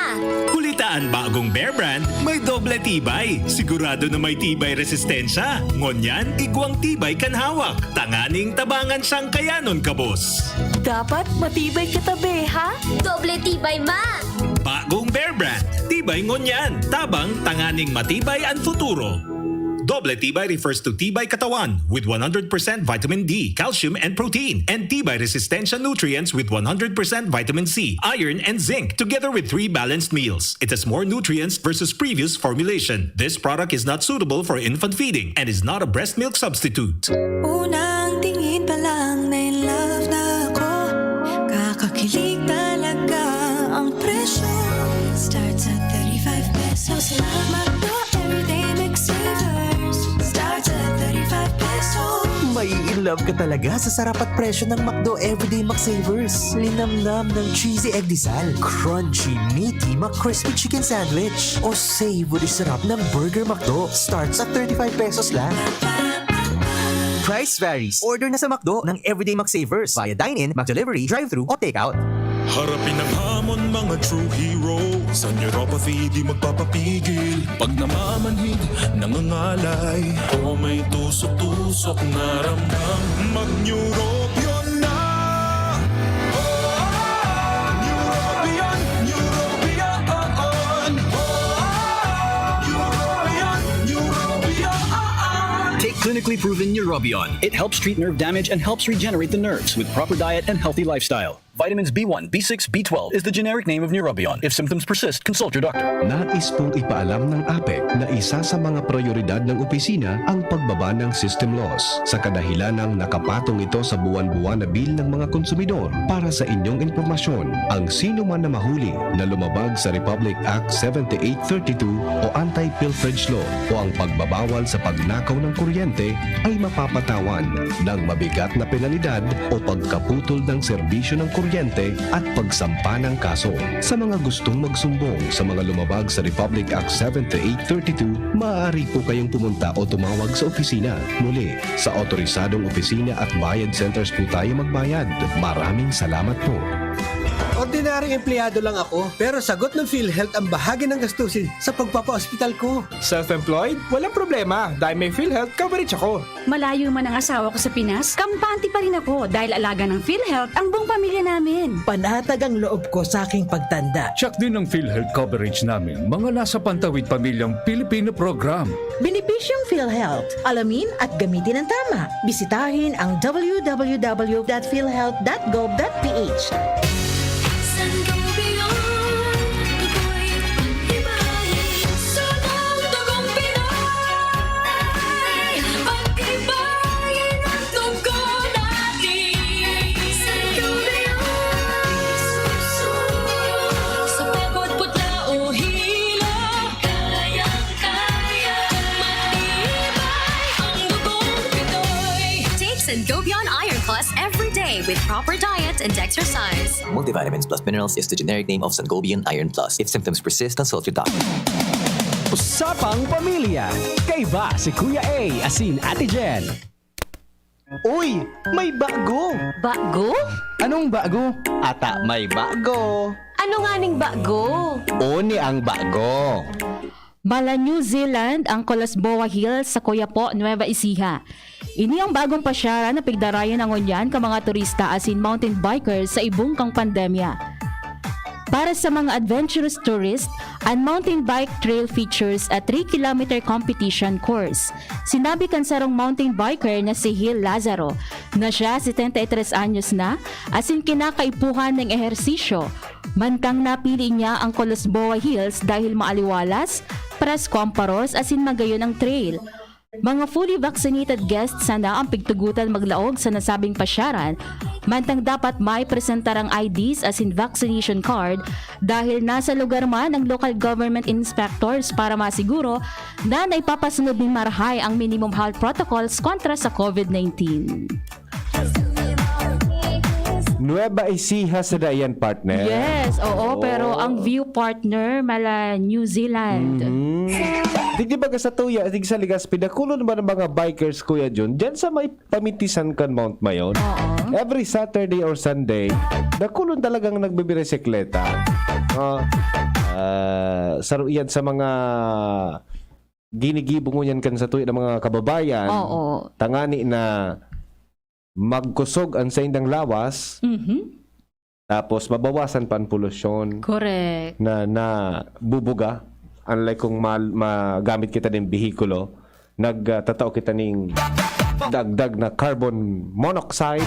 Huli ta an bagong Bear Brand, may doble tibay. Sigurado na may tibay resistensya. Ngunyan, igwang tibay kan hawak. Tanganing tabangan siyang kayanon, kabos. Dapat matibay kita, be, ha? Doble tibay, ma. Bagong Bear Brand. Tibay ngunyan. Tabang tanganing matibay an futuro. Doble Tibay refers to tibay katawan with one hundred percent vitamin D, calcium, and protein, and tibay resistensya nutrients with one hundred percent vitamin C, iron, and zinc, together with three balanced meals. It has more nutrients versus previous formulation. This product is not suitable for infant feeding and is not a breast milk substitute. Unang tingin pa lang, na in love na ako. Kakakilig talaga ang presyo. Starts at thirty-five pesos lang. McDo Everyday Mix Savers. Starts at thirty-five pesos. Mai-in love ka talaga sa sarap at presyo ng McDo Everyday McSavers. Linamnam ng cheesy egg disal, crunchy, meaty, McCrispy chicken sandwich, o savory sarap ng Burger McDo. Starts at thirty-five pesos lang. Price varies. Order na sa McDo ng Everyday McSavers via dine-in, McDelivery, drive-thru, o take-out. Harapin ang hamon, mga true heroes. Ang neuropathy di magpapapigil. Pag namamanhid, nangangalay, o may tusok-tusok na ramdam, mag-Neurobion na! Oh, Neurobion, Neurobion, oh, oh. Neurobion, Neurobion, oh, oh. Take Clinically proven Neurobion. It helps treat nerve damage and helps regenerate the nerves with proper diet and healthy lifestyle. Vitamins B one, B six, B twelve is the generic name of Neurobion. If symptoms persist, consult your doctor. Nais pong ipaalam ng APEC na isa sa mga prioridad ng opisina ang pagbaba ng system loss, sa kadahilanang nakapatong ito sa buwan-buwan na bill ng mga konsumidor. Para sa inyong impormasyon, ang sino man na mahuli na lumabag sa Republic Act seventy-eight thirty-two o Anti-Pilferage Law o ang pagbabawal sa pagnakaw ng kuryente ay mapapatawan ng mabigat na penalidad o pagkaputol ng serbisyo ng kuryente at pagsampa ng kaso. Sa mga gustong magsumbong sa mga lumabag sa Republic Act seventy-eight thirty-two, maaari po kayong pumunta o tumawag sa opisina. Muli, sa otorisadong opisina at bayad centers po tayo magbayad. Maraming salamat po. Ordinaryong empleyado lang ako, pero sagot ng PhilHealth ang bahagi ng gastusin sa pagpapaospital ko. Self-employed? Walang problema dahil may PhilHealth coverage ako. Malayo man ang asawa ko sa Pinas, kampante pa rin ako dahil alaga ng PhilHealth ang buong pamilya namin. Panatag ang loob ko sa aking pagtanda. Check din ang PhilHealth coverage namin, mga nasa pantawid pamilyang Pilipino program. Benepisyong PhilHealth. Alamin at gamitin ang tama. Bisitahin ang w w w dot philhealth dot gov dot p h. Sangobion, ako'y pagtibayin. Sunod dugong Pinoy, pagtibayin ang dugo natin. Sangobion, sa pekot, putla o hilo, kayang-kaya, matibay ang dugong Pinoy. Take Sangobion Iron Plus every day with proper diet and exercise. Multivitamins plus minerals is the generic name of Sangobion Iron Plus. If symptoms persist, consult your doctor. Usapang Pamilya. Kaiba si Kuya A asin Ate Jen. Uy! May bago! Bago? Anong bago? Ata may bago! Ano nga ning bago? Oni ang bago! Mala New Zealand ang Colosboa Hills sa Coyapó, Nueva Ecija. Ini ang bagong pasyaran na pigdarayan na ngunyan kan mga turista asin mountain bikers sa ibong kan pandemya. Para sa mga adventurous tourist, an mountain bike trail features a three kilometer competition course. Sinabi kan sarong mountain biker na si Gil Lazaro, na siya setenta y tres anyos na, asin kinakaipuhan nin ehersisyo. Mantang napili niya ang Colosboa Hills dahil maaliwalas, presko ang paros asin magayon ang trail. Mga fully vaccinated guests sana ang pigtugotan maglaog sa nasabing pasyaran, mantang dapat may presentar ang I Ds asin vaccination card dahil nasa lugar man ang local government inspectors para masiguro na naipapasunod nin marahay ang minimum health protocols kontra sa COVID nineteen. Nueva Ecija sa daiyan, partner. Yes, oo, pero ang view partner, mala New Zealand. Mhm. Digdi baga sa tuya, dig sa Legazpi, dakulon ba ng mga bikers, Kuya Jun? Diyan sa may pamitisan kan Mount Mayon. Every Saturday or Sunday, dakulon talagang nagbibiresekleta. Ah, ah, saro iyan sa mga ginigibo ngunyan kan sa tuya ng mga kababayan. Oo. Tangani na magkusog ang saindang lawas, Mhm. tapos mabawasan pa ang polusyon Correct. na nabubuga. Unlike kung ma- magamit kita ng behikulo, nagtatao kita ning dagdag na carbon monoxide.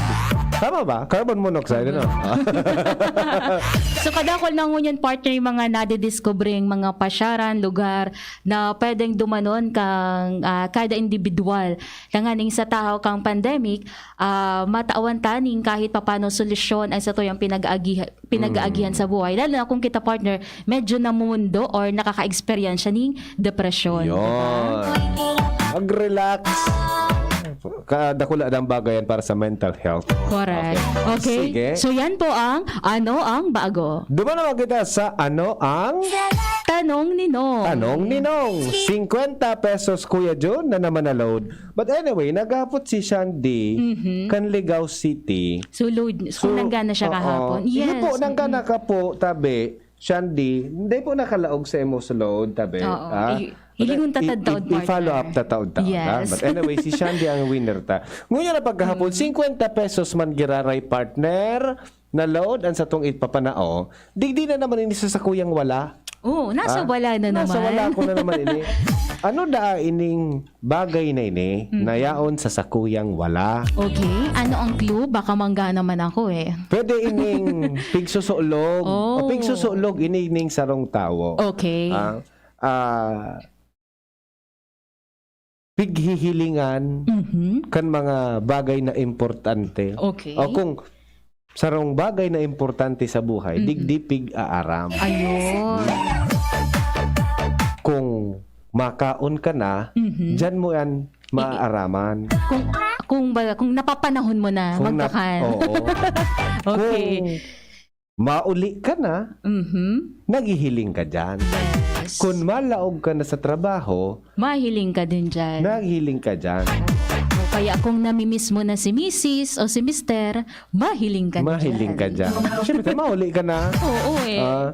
Tama ba? Carbon monoxide, ano? So, kadakol na ngunyan, partner, yung mga nadidiskubreng mga pasyaran, lugar na pwedeng dumanon kang ah, kada individual. Tanganing sa tahaw kang pandemic, ah, matawan taning kahit papano solusyon ang satuyang pinag-aagihan, pinag-aagihan sa buhay. Lalo na kung kita, partner, medyo namumundo or nakaka-eksperyensya ning depresyon. Di ba? Yun. Mag-relax. Kadakula ng bagay yan para sa mental health. Correct. Okay. Sige. So, yan po ang Ano ang Bago. Duman naman kita sa Ano ang Tanong ni Nong. Tanong ni Nong. Singkwenta pesos, Kuya Jun, na naman na load. But anyway, naghapot si Shandy Mhm. kan Ligao City. So, load. So, nanggana siya oo. kahapon. Iyo Yes. po, nanggana ka po, tabi, Shandy, hindi po nakalaog sa imo sa load, tabi. Oo. Ah? I- hilingon ta I- tataod, i- i-follow up partner. tataod ta. Yes. But anyway, si Shandy ang winner ta. Ngunyan na pagkahapon, singkwenta pesos man giraray, partner, na load ang satong ipapanao. Digdi na naman ini sa sakuyang wala. Oh, nasa Ah, wala na nasa naman. wala ko na naman ini. Ano daa ining bagay na ini Mm. na yaon sa sakuyang wala? Okay. Ano ang clue? Baka mangga naman ako eh. Pwede ining pigsusulog. Oh. O pigsusulog ini ning sarong tawo. Okay. Ah, ah, pighihilingan Mhm. kan mga bagay na importante. Okay. O kung sarong bagay na importante sa buhay, Mhm. digdi pig-aaram. Ayun. Kung makaon ka na, Mhm. diyan mo yan maaaraman. Kung, kung baga, kung napapanahon mo na Kung nap-, magkakan. oo. Okay. Kung mauli ka na, Mhm. naghihiling ka dyan. Yes. Kung malaog ka na sa trabaho, Mahiling ka din dyan. naghiling ka dyan. O kaya kung namimiss mo na si misis o si mister, mahiling ka na Mahiling dyan. ka dyan. Siyempre, mauli ka na. Oo eh. Ah,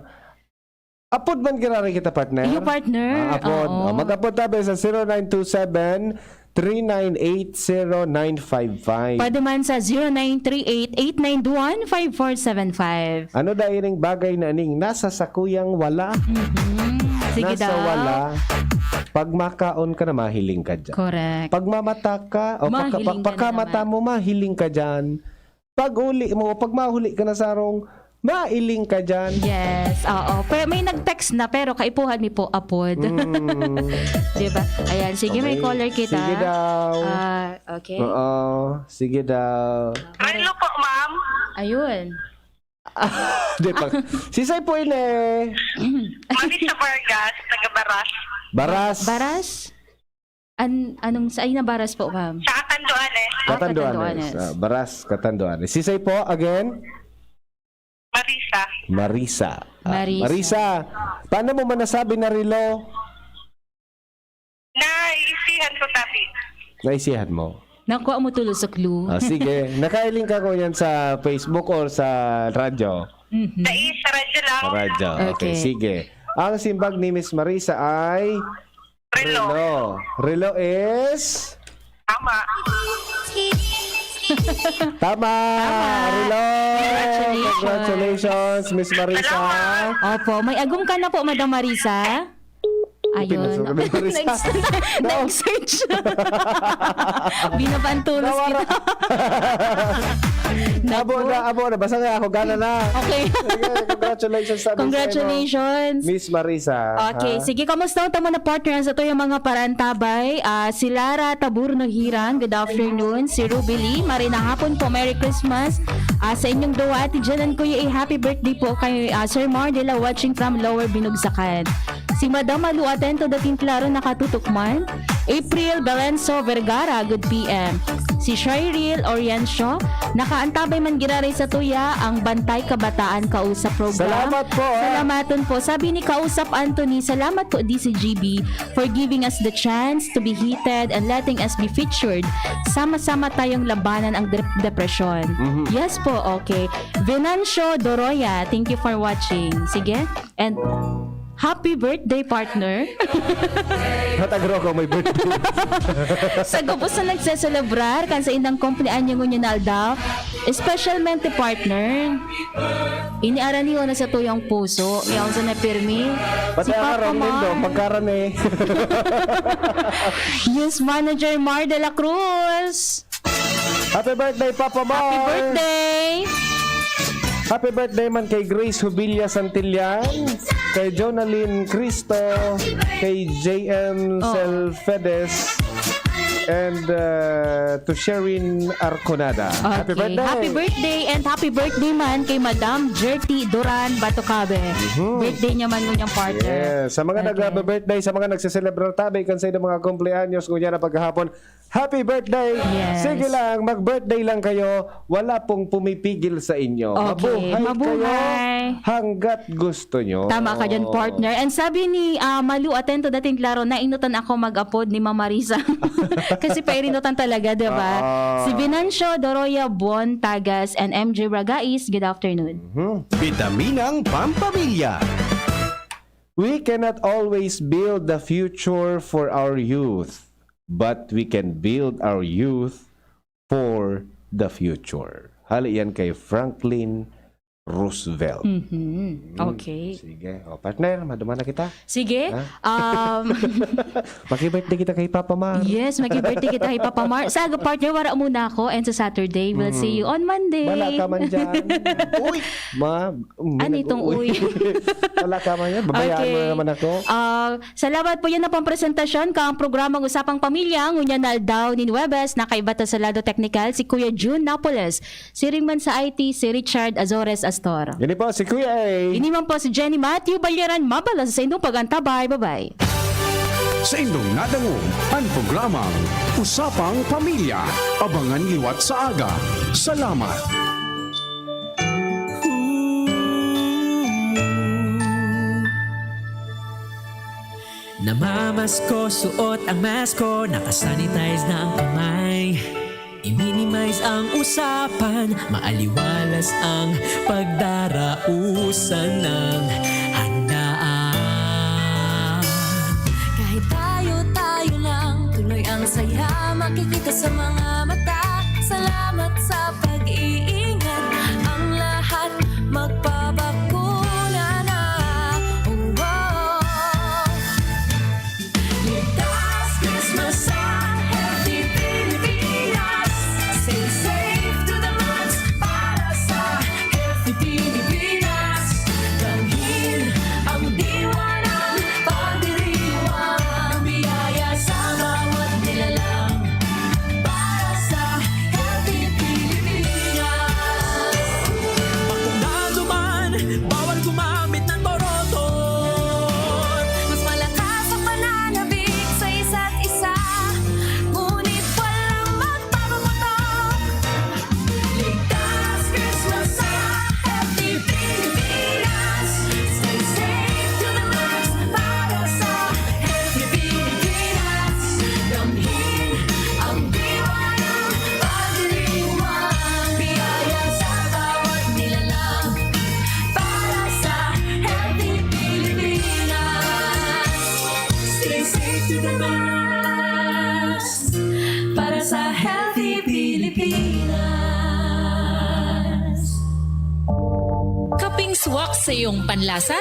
apod man giraray kita, partner? Iyo, partner. Ah, apod. Oo. Ah, mag-apod tabi sa zero nine two seven, three nine eight zero nine five five. Pwede man sa zero nine three eight, eight nine one, five four seven five. Ano da ining bagay na ning nasa sakuyang wala? Mhm. Sige Nasa daw. wala. Pag makaon ka na, mahiling ka dyan. Correct. Pag mamata ka, o pagka-, Mahiling ka na pagkamata naman. mo, mahiling ka dyan. Pag uli mo, pag mahuli ka na sarong, mahiling ka dyan. Yes, oo. Pero may nag-text na, pero kaipuhan mi po, apod. Mm. Diba? Ayan, sige, may Okay. caller kita. Sige daw. Ah, okay. Oo, sige daw. Hello po, ma'am. Ayun. Di pa. Sisay po ini? Marisa Vargas, taga Baras. Baras? Baras? An-, anong, sa, ay, na Baras po, ma'am? Sa Catanduanes. Ah, Catanduanes. Catanduanes. Ah, Baras, Catanduanes. Sisay po, again? Marisa. Marisa. Ah, Marisa. Marisa. Paano mo man nasabi na relo? Naisihan ko, tabi. Naisihan mo? Nakuha mo tulo sa clue. Ah, sige. Nakailing ka ko yan sa Facebook or sa radyo? Mhm. Sa is-, sa radyo lang. Sa radyo. Okay, Okay. sige. Ang simbag ni Miss Marisa ay Relo. Relo. Relo is Tama. Tama! Tama! Relo! Congratulations. Congratulations, Miss Marisa. Salamat. Opo, may agom ka na po, Madam Marisa. Ayun. Pinasok na ni Marisa. Nag-, nag-search. Binabantulos Nawara. kita. Abo Nagpo- na, abo na. Basta nga ako, gana na. Okay. Sige, congratulations sa Miss, Congratulations. ano, Miss Marisa, Okay, ha? sige. Kamusta ang tamo na partner? Sa to yung mga parantabay. Ah, si Lara Taburno Hirang, good afternoon. Si Ruby Lee, marina hapon po, Merry Christmas. Ah, sa inyong duwa, Ate Jan and Kuya A, happy birthday po kay, ah, Sir Mar de la, watching from Lower Binugsakan. Si Madam Malu Atento, dating klaro, nakatutok man. April Belenso Vergara, good P M. Si Shyril Oriencio, nakaantabay man giraray sa tuya ang Bantay Kabataan Kausap program. Salamat po, ah. Salamaton po. Sabi ni Kausap Anthony, "Salamat po, D C G B, for giving us the chance to be heated and letting us be featured. Sama-sama tayong labanan ang dep-, depresyon." Mhm. Yes po, okay. Venancio Doroya, thank you for watching. Sige. And happy birthday, partner. Natagro ako, may birthday. Sa gabos na nagseselebrar kan saindang kumpleanyo ngunyan na aldaw, especialmente, partner, iniaraniwan na sa tuyang puso, yaon sa na pirmi, Pati si ang Papa aram nindo, Mar. magkarani. News Manager Mar de la Cruz. Happy birthday, Papa Mar! Happy birthday! Happy birthday man kay Grace Hubilla Santillan, kay Jonalyn Cristo, kay J M Oo. Selfedes, and, uh, to Sherin Arconada. Happy Okay. birthday! Happy birthday and happy birthday man kay Madam Jerty Duran Batucabe. Mhm. Birthday niya man ngunyan, partner. Yes. Sa mga Okay. nag-birthday, sa mga nagse-celebrar tabi kan sa ilang mga kumpleanyos ngunyan na paghahapon, happy birthday! Yes. Sige lang, mag-birthday lang kayo. Wala pong pumipigil sa inyo. Okay. Mabuhay Mabuhay. kayo hanggat gusto nyo. Tama ka dyan, partner. And sabi ni, ah, Malu Atento, dating klaro, nainutan ako mag-apod ni Mama Risa. Kasi pairinutan talaga, di ba? Ah. Si Venancio Doroya Bon Tagas and M J Bragais, good afternoon. Mhm. Bitaminang Pampamilya. We cannot always build the future for our youth, but we can build our youth for the future. Hali yan kay Franklin Roosevelt. Mhm. Okay. Sige. O, partner, maduman na kita. Sige. Ha? Um, Maki-birthday kita kay Papa Mar. yes, maki-birthday kita kay Papa Mar. Sa aga, partner, wara muna ako. And sa Saturday, we'll see you on Monday. Wala ka man dyan. Uy! Ma, Ano itong uy? Wala ka man yan. Babayaan mo Okay. na naman ako. Ah, salamat po, yan na pang presentasyon kang programang Usapang Pamilya. Ngunyan na aldaw nin Huwebes, nakaiba ta sa lado teknikal si Kuya Jun Napoles. Siring man sa I T, si Richard Azores Astor. Ini po si Kuya A. Ini man po si Jenny Matthew Balyaran. Mabalos sa indong pag-antabay. Bye-bye. Sa indong nadangog, ang programang Usapang Pamilya. Abangan liwat sa aga. Salamat. Namamasko, suot ang mask ko, nakasanitize na ang kamay. I-minimize ang usapan, maaliwalas ang pagdarausan ng handaan. Kahit tayo-tayo lang, tuloy ang saya makikita sa mga mata. Salamat sa pag-iingat, ang lahat magpabakuna na. Oh, oh. Ligtas Christmas sa Healthy Pilipinas. Stay safe to the max para sa Healthy Pilipinas. Damhin ang diwa ng pagdiriwang, biyaya sa bawat nilalang para sa Healthy Pilipinas. Bakuna duman, bawal gumamit ng boroton. Mas malakas ang pananabik sa isa't isa, ngunit walang magpapaputok. Ligtas Christmas sa Healthy Pilipinas. Stay safe to the max para sa Healthy Pilipinas. Damhin ang diwa ng pagdiriwang, biyaya sa bawat nilalang para sa Healthy Pilipinas. Stay safe to the max para sa Healthy Pilipinas. Kaping swak sa iyong panlasa?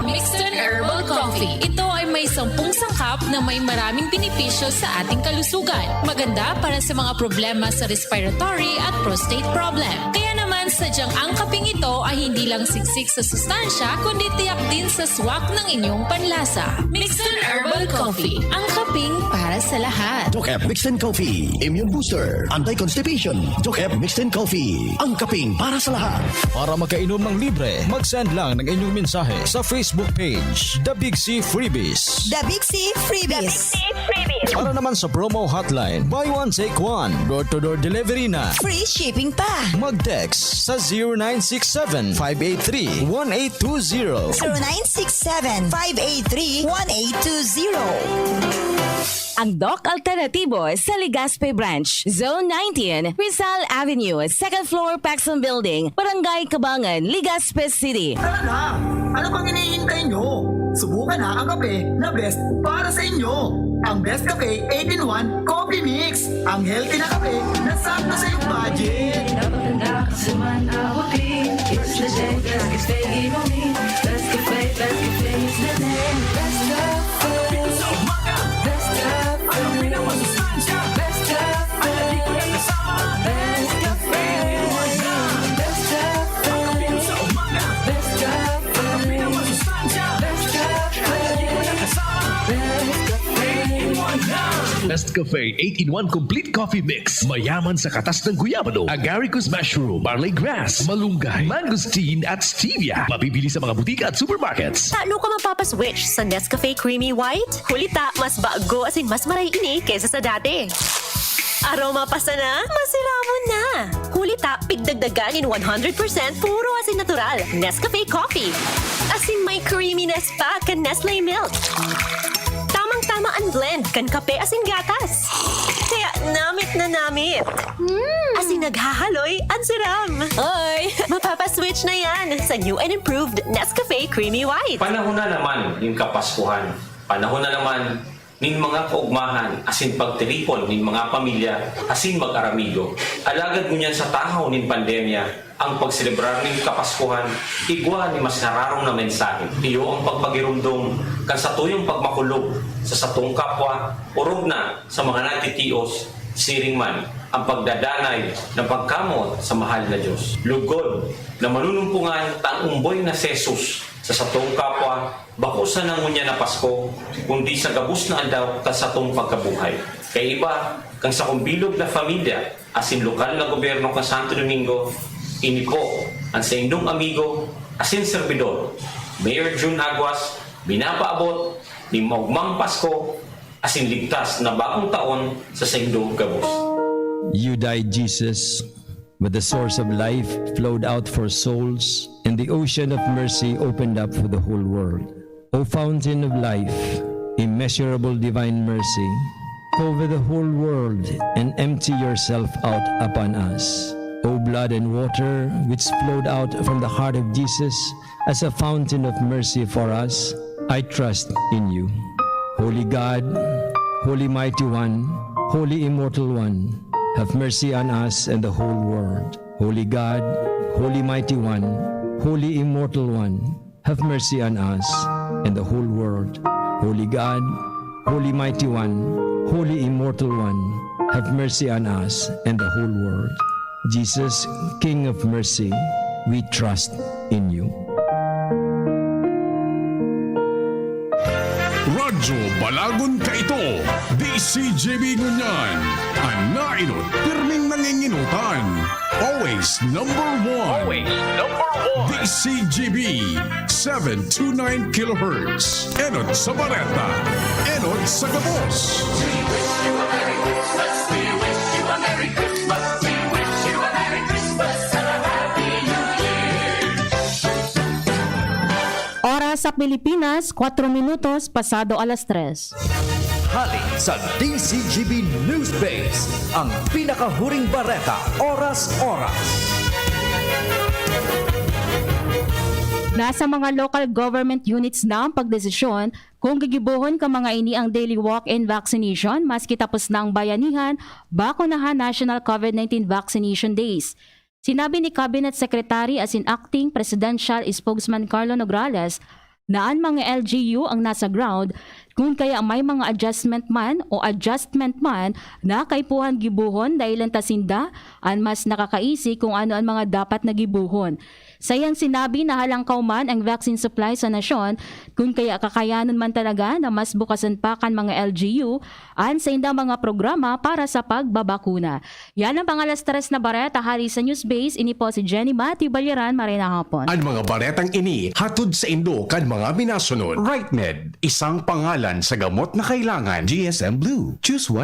Mixton Herbal Coffee. Ito ay may sampung sangkap na may maraming benepisyo sa ating kalusugan. Maganda para sa mga problema sa respiratory at prostate problem. Kaya naman, sadyang ang kaping ito ay hindi lang siksik sa sustansya, kundi tiyak din sa swak ng inyong panlasa. Mixton Herbal Coffee, ang kaping para sa lahat. Doc F Mixed in Coffee, Immune Booster, Anti-Constipation. Doc F Mixed in Coffee, ang kaping para sa lahat. Para makainom ng libre, mag-send lang ng inyong mensahe sa Facebook page, The Big C Freebies. The Big C Freebies. Para naman sa promo hotline, buy one, take one, door-to-door delivery na. Free shipping pa. Mag-text sa zero nine six seven, five eight three, one eight two zero. zero nine six seven, five eight three, one eight two zero. Ang Doc Alternatibo sa Legazpi Branch, Zone nineteen, Rizal Avenue, second floor, Paxson Building, Barangay Cabangan, Legazpi City. Tara na! Ano pang hinihintay nyo? Subukan na ang kape na best para sa inyo. Ang Best Cafe eight-in-one Coffee Mix. Ang healthy na kape na sakto sa iyong budget. Dapat handa ka sa man ahutin. It's the day, best cafe inumin. Best cafe, best cafe is the name. Best cafe. Best cafe. Best cafe. Best cafe. Best cafe. Best cafe. Best cafe. Best cafe. Best Cafe eight-in-one Complete Coffee Mix. Mayaman sa katas ng guyabano, agaricus mushroom, barley grass, malunggay, mangosteen at stevia. Mabibili sa mga butika at supermarkets. Tano ka mapapaswitch sa Nescafe Creamy White? Huli ta, mas bago asin mas maray ini kaysa sa dati. Aroma pa sana, masiramon na! Huli ta, pigdagdagan nin one hundred percent puro asin natural, Nescafe Coffee. Asin may creaminess pa kan Nestle Milk. Tamang-tama an blend kan kape asin gatas. Kaya namit na namit. Asin naghahaloy an siram. Oy! Mapapaswitch na yan sa new and improved Nescafe Creamy White. Panahon na naman yung Kapaskuhan. Panahon na naman nin mga kaogmahan asin pagtiripon nin mga pamilya asin mag-aramigo. Alagad ngunyan sa tahaw nin pandemya, ang pagselebrar nin Kapaskuhan igwa nin mas nararom na mensahe. Iyo ang pagpagiromdom kan satuyang pagmakulog sa satong kapwa, orog na sa mga nagtitios, siring man ang pagdadanay na pagkamoot sa mahal na Dios. Lugod na manunumpongan ta an omboy na si Jesus sa satong kapwa, bako sana ngunyan na Pasko, kundi sa gabos na aldaw kan satong pagkabuhay. Kaiba kan sakong bilog na pamilya asin lokal na gobyerno kan Santo Domingo, ini po an saindong amigo asin serbidor, Mayor Jun Aguas, minapaabot nin maogmang Pasko asin ligtas na bagong taon sa saindong gabos. You died, Jesus, but the source of life flowed out for souls, and the ocean of mercy opened up for the whole world. O fountain of life, immeasurable divine mercy, cover the whole world and empty yourself out upon us. O blood and water which flowed out from the heart of Jesus as a fountain of mercy for us, I trust in you. Holy God, Holy Mighty One, Holy Immortal One, have mercy on us and the whole world. Holy God, Holy Mighty One, Holy Immortal One, have mercy on us and the whole world. Holy God, Holy Mighty One, Holy Immortal One, have mercy on us and the whole world. Jesus, King of Mercy, we trust in you. Radyo Balagon Kaito, D C G B ngunyan, an naenot pirming nanginginotan. Always number one. Always number one. D C G B, seven two nine kilohertz. Enot sa Bareta. Enot sa Gabos. Oras sa Pilipinas, kwatro minutos pasado alas tres. Hali sa D C G B News Base, ang pinakahuring bareta, oras-oras. Nasa mga local government units na ang pagdesisyon kung gigibohon ka mga ini ang daily walk-in vaccination maski tapos na ang bayanihan, bakunahan National COVID nineteen Vaccination Days. Sinabi ni Cabinet Secretary asin Acting Presidential Spokesman Carlo Nograles na an mga L G U ang nasa ground, kun kaya may mga adjustment man o adjustment man na kaipuhan gibohon dailan ta sinda an mas nakakaisi kung ano an mga dapat na gibohon. Sa iyang sinabi na halangkaw man ang vaccine supply sa nasyon, kun kaya kakayanon man talaga na mas bukasan pa kan mga L G U an saindang mga programa para sa pagbabakuna. Yan ang mga alas tres na bareta hali sa Newsbase. Ini po si Jenny Matthew Balyeran. Maray na hapon. An mga baretang ini hatod sa indo kan mga minasunod. Rightmed, isang pangalan sa gamot na kailangan. G S M Blue, choose what